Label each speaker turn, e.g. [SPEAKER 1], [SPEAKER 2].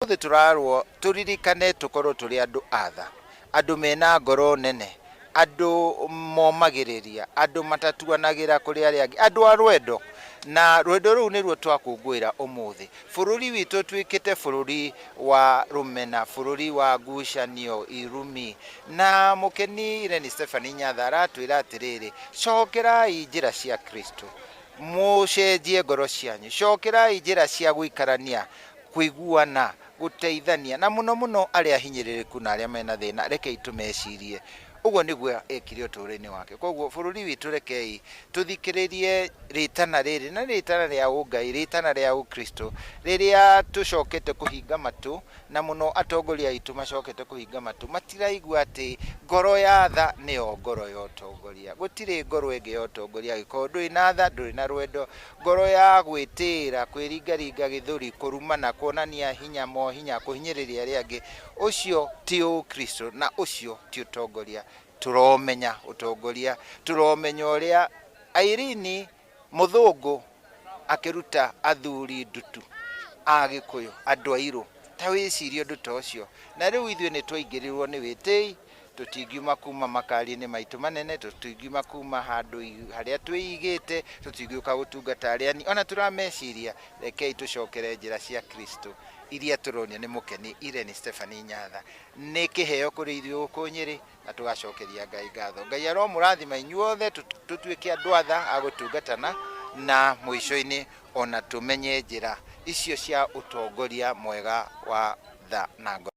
[SPEAKER 1] Ũmũthĩ tũrarwo tũririkane tũkorwo tũrĩ andũ a tha, andũ mena ngoro nene, andũ momagĩrĩria, andũ matatuanagĩra kũrĩ arĩa angĩ, andũ a rwendo. Na rwendo rũu nĩruo twakũngũĩra ũmũthĩ. Bũrũri witũ ũtuĩkĩte bũrũri wa rũmena, bũrũri wa ngucanio, irumi. Na mũkeni Irene Stephanie Nyatha aratwĩra atĩrĩrĩ, cokerai njĩra cia Kristo, mũcenjie ngoro cianyu, cokerai njĩra cia gũikarania, kũiguana, gũteithania, na mũno mũno arĩa ahinyĩrĩrĩku na arĩa mena thĩna, rekei tũmecirie. Ũguo nĩguo ekire ũtũũro-inĩ wake. Koguo bũrũri witũ rekei tũthikĩrĩrie rĩtana rĩrĩ, na rĩtana rĩa ũngai, rĩtana rĩa ũkristo, rĩrĩa tũcokete kũhinga matũ, na mũno atongoria aitũ macokete kũhinga matũ, matiraigua atĩ ngoro ya tha nĩyo ngoro ya ũtongoria. Gũtirĩ ngoro ĩngĩ ya ũtongoria angĩkorwo ndũrĩ na tha, ndũrĩ na rwendo. Ngoro ya gwĩtĩĩra, kwĩringaringa gĩthũri, kũrumana, kuonania hinya, mohinya, kũhinyĩrĩria arĩa angĩ, ũcio ti ũkristo na ũcio ti ũtongoria. Tũromenya ũtongoria, tũromenya ũrĩa Irene mũthũngũ akĩruta athuri ndutu a Gĩkũyũ, andũ airũ. Ta wĩcirie ũndũ ta ũcio. Na rĩu ithuĩ nĩ twaingĩrirwo nĩ wĩtĩi, tũtingiuma kuma makari-inĩ maitũ manene, tũtingiuma kuma handũ harĩa twĩigĩte, tũtingĩũka gũtungata arĩa ani, ona tũrameciria. Rekei tũcokere njĩra cia Kristo iria tũronio nĩ mũkeni Irene Stephanie Nyatha. Nĩ kĩheo kũrĩ ithuĩ gũkũ Nyĩrĩ na tũgacokeria Ngai ngatho. Ngai aromũrathima inyuothe, tũtuĩke andũ a tha a gũtungatana na mũico-inĩ ona tũmenye njĩra icio cia ũtongoria mwega wa tha na ngoro.